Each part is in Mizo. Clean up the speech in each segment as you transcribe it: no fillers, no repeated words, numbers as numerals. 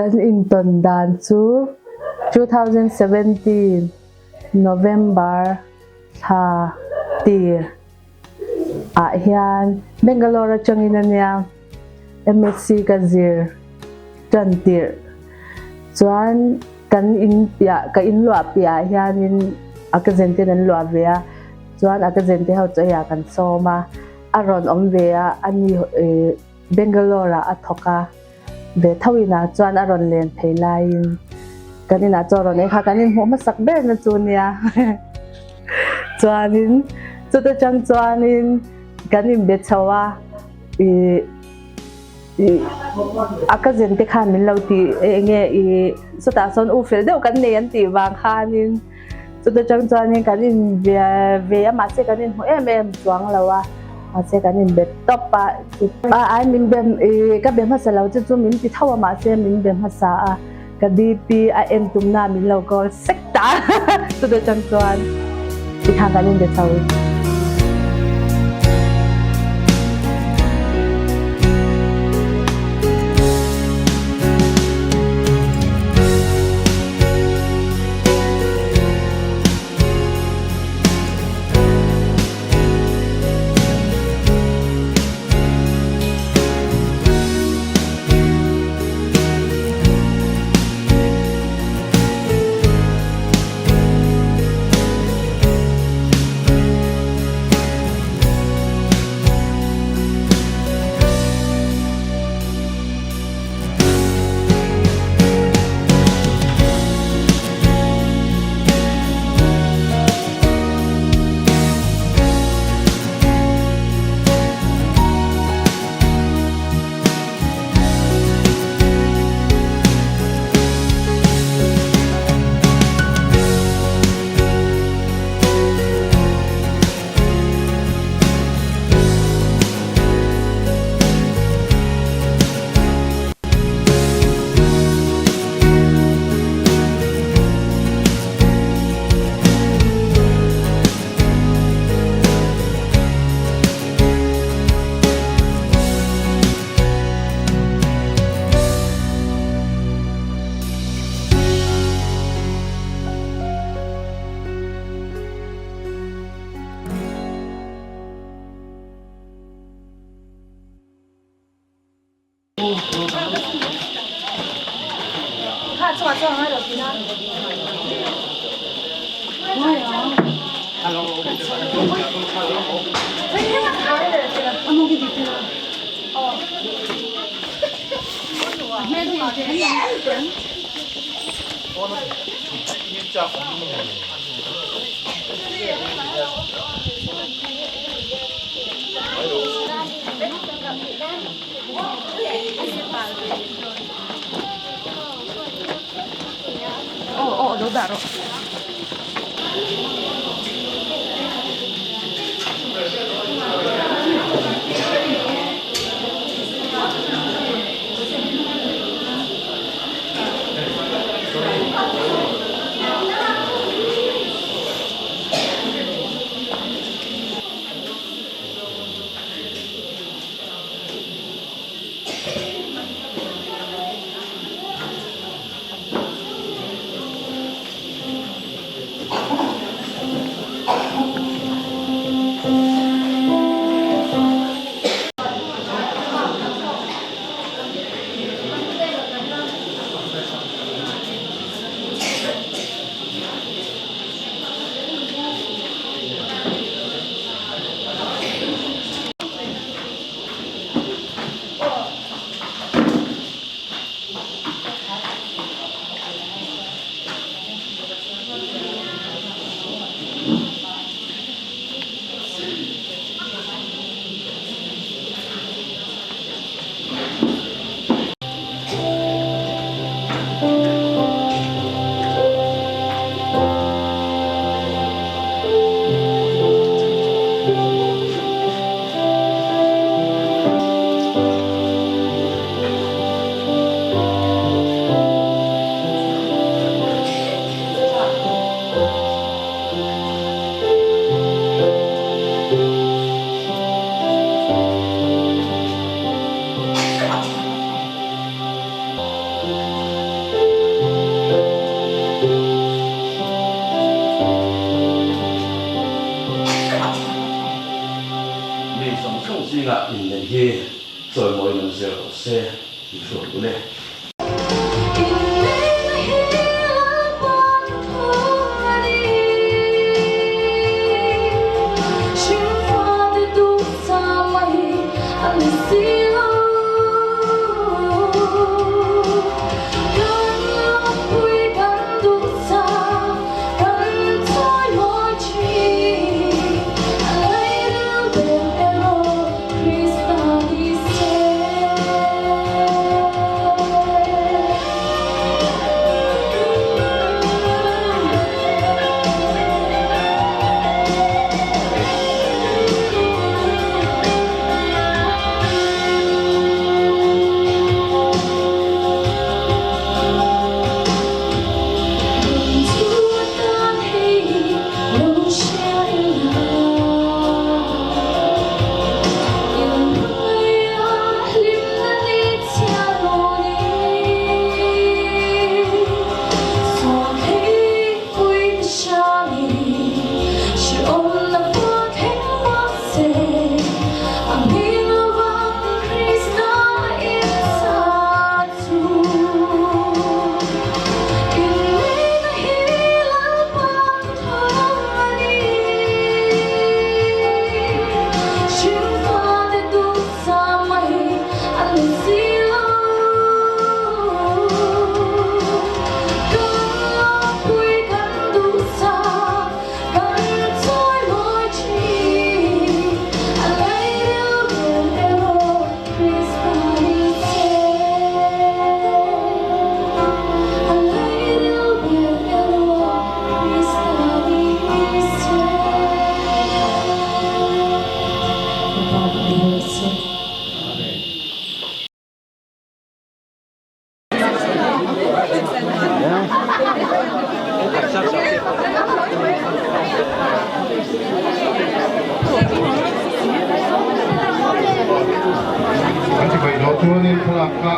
Kan intawn dan chu 2017 November thla tir ah hian Bangalore atangin a nia MSc ka zir tan tirh chuan kan in piah ka in luah piah ah hianin a ka zen ten an luah ve a chuan a ka zen te ho chu hei ah kan sawm a a rawn awm ve a ani Bangalore ah a thawk a ve tho inah chuan a rawn len phei laiin kan inah chuan a rawn ei kha kan inhmuh hmasak ber na chu nia chuanin chuta tang chuanin kan inbe chho a ih ih a cousin te khan min lo ti eng nge ih chutah sawn u fel deuh kan nei an tih vang khanin Chuta tang chuanin kan in ve ve a mahse kan inhmu em em chuang lo a mahse kan inbe tawp a a ai min be ih ka be hmasa lo chu chu min ti tho a mahse min be hmasa a ka DP a en tumna min lo call sek ta a chuta tang chuan tikhan kan inbe chho. hmingah inneih hi chawimawi nan zir rawh se tih hruai u le. An chibai lo chuanin thlalak kha.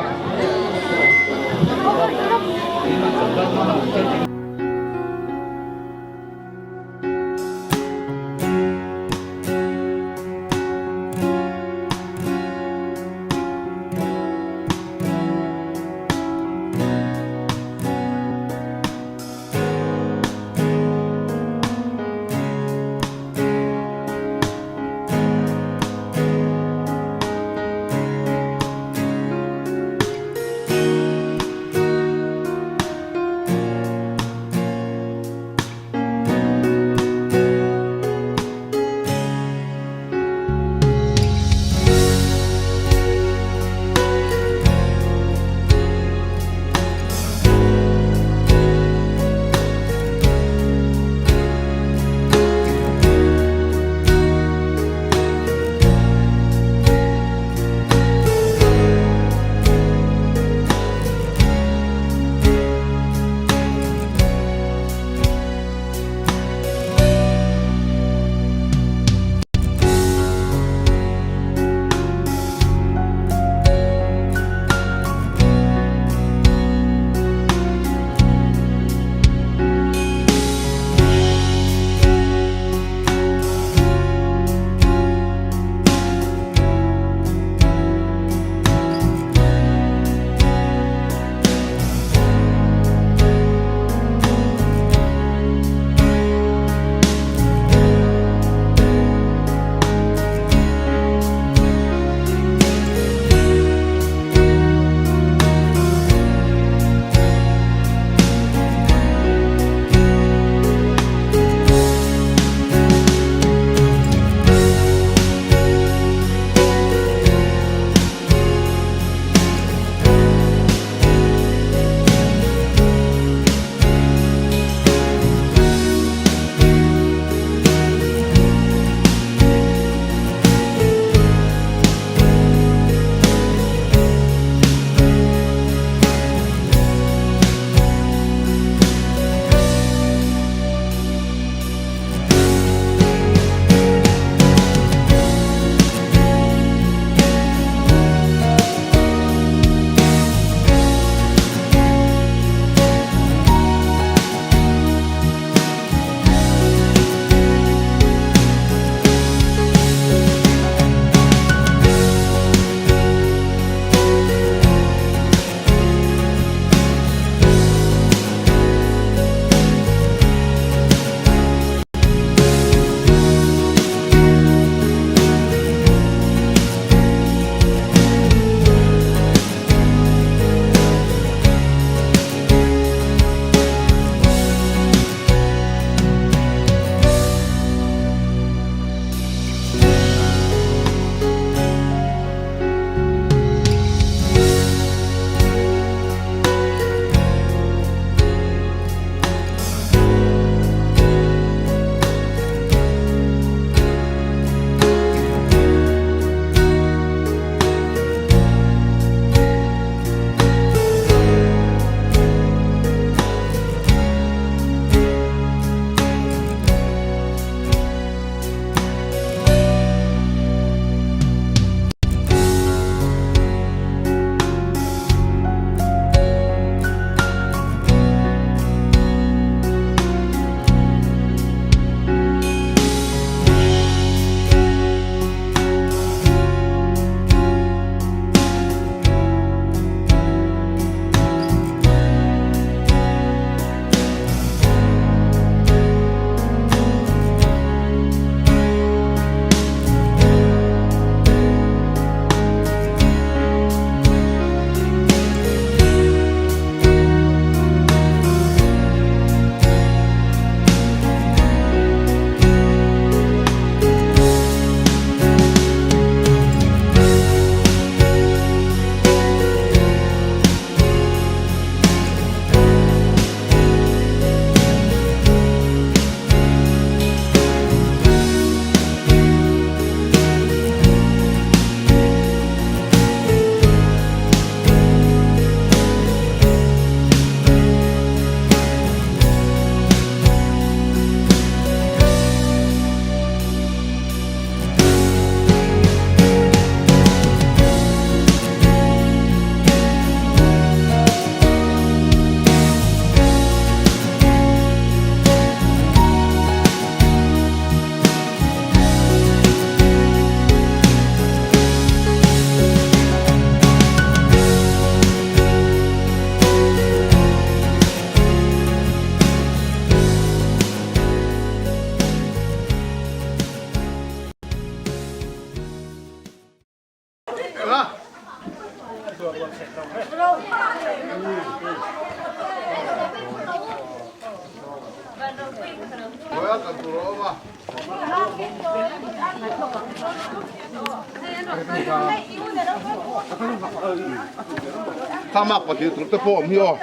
Thlalak pahnih tur te pawh awm hi aw.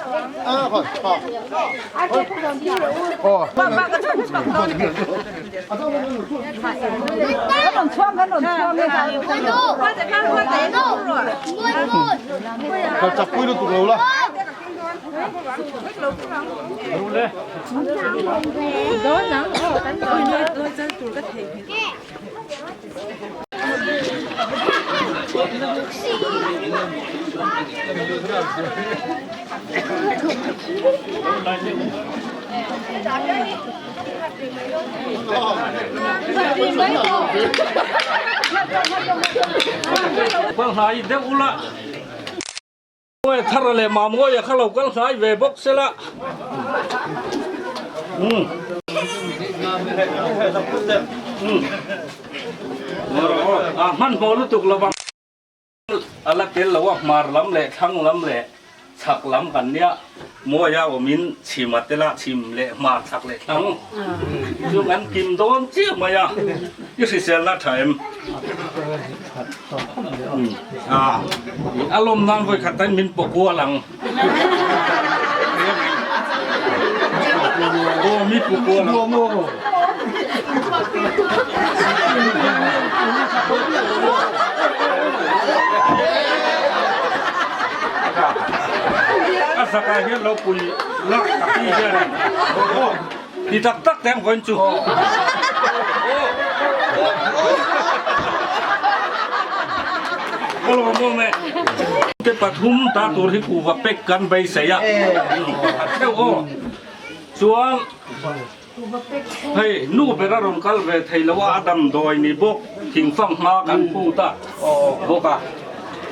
Kal chak pui lutuk lo la. Kal hnai deuh ula. Ngawi thar leh mam ngawi a kha lo kal hnai ve bawk se la. A hmanhmawh lutuk lo vang a la tel lo a, hmar lam leh thlang lam leh chhak lam kan nia mawia awmin chhim a tel a, chhim leh hmar chhak leh thlang chu kan kim dawn chiah mai a, i hriselna tha em? A lawm nan vawi khat in min pawh kual ang. Aw mi pawh kual ang. A zakah hian lo pui lak tak hi hian aw ti tak tak teng vawiin chu. Ka lawm awm e. Te pathum ta tur hi kuhva pek kan beisei a pakhat theuh aw. Chuan hei nu ber a rawn kal ve thei lo a, a damdawi ni bawk thingfang hma kan phut a bawk a.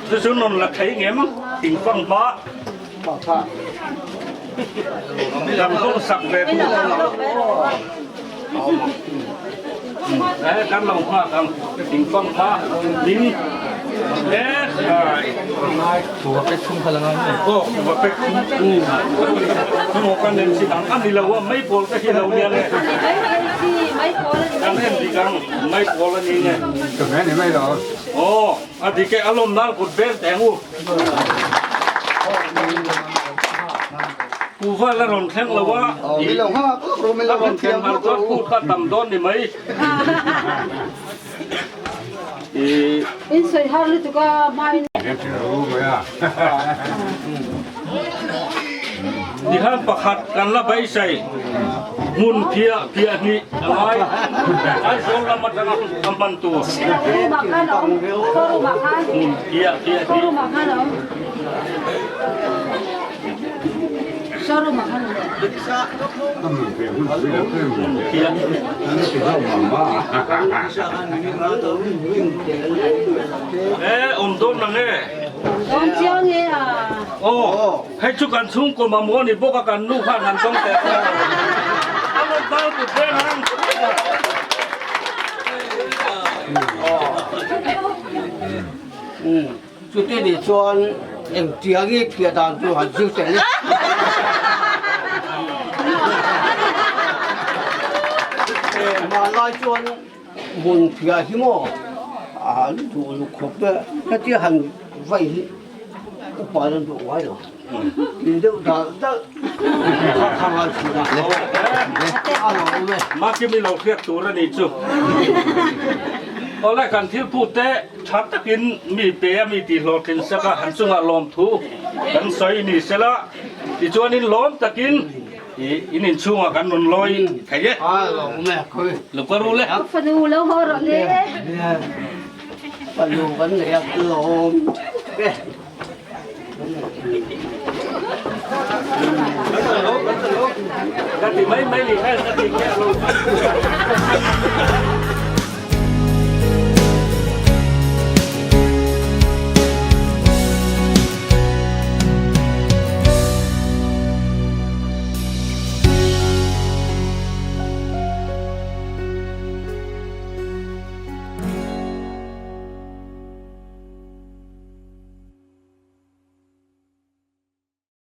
Chu chu rawn la thei ngem thingfang hma kan hawng sak ve tur. He kan lo nghak ang thingfang hma min he aw va pek thung aw kan en chhin ang a ni lo a mai pawl ka hi lo nia le kan en dik ang mai pawl a ni nge aw a dik e a lawm nan kut bel teng u. Kuhva la rawn thleng lo a, a rawn thlen hmar chuan phut kha tam dawn ni mai. In sawi har lutuk a hma in. Tikhan pakhat kan la beisei hmun phiah phiah hnih a ngai. Aizawl lam atanga a hman tur. Hmun phiah phiah hnih. E awm dawn na nge? Awm chiang nge a? Aw, hei chu kan chhungkaw mamawh a ni bawk a, kan nu khan han dawng teh teh a. A rawn dal kut reng ang. Chuti nih chuan engtiang i phiah dan chu han zir teh le. Hmanlai chuan hmun phiah hi maw an duh luk khawp e, hetia han vai hi upa an duh ngai lo. Tin deuh dal dal kha kha ngai thin a. A lo awm e. Makimi lo hriat tur a nih chu. Awle kan thil phut te. Tha takin mi pe a mi tih hlawhtlin sak a, han chungah lawmthu kan sawi ni sela, tichuanin lawm takin in inchhungah kan rawn lawi thei e. Lo ka ru le. Fanu lo haw rawh le. Fanu kan nei a kan lawm e. Ka ti mai mai ni kha ka ti nge lo.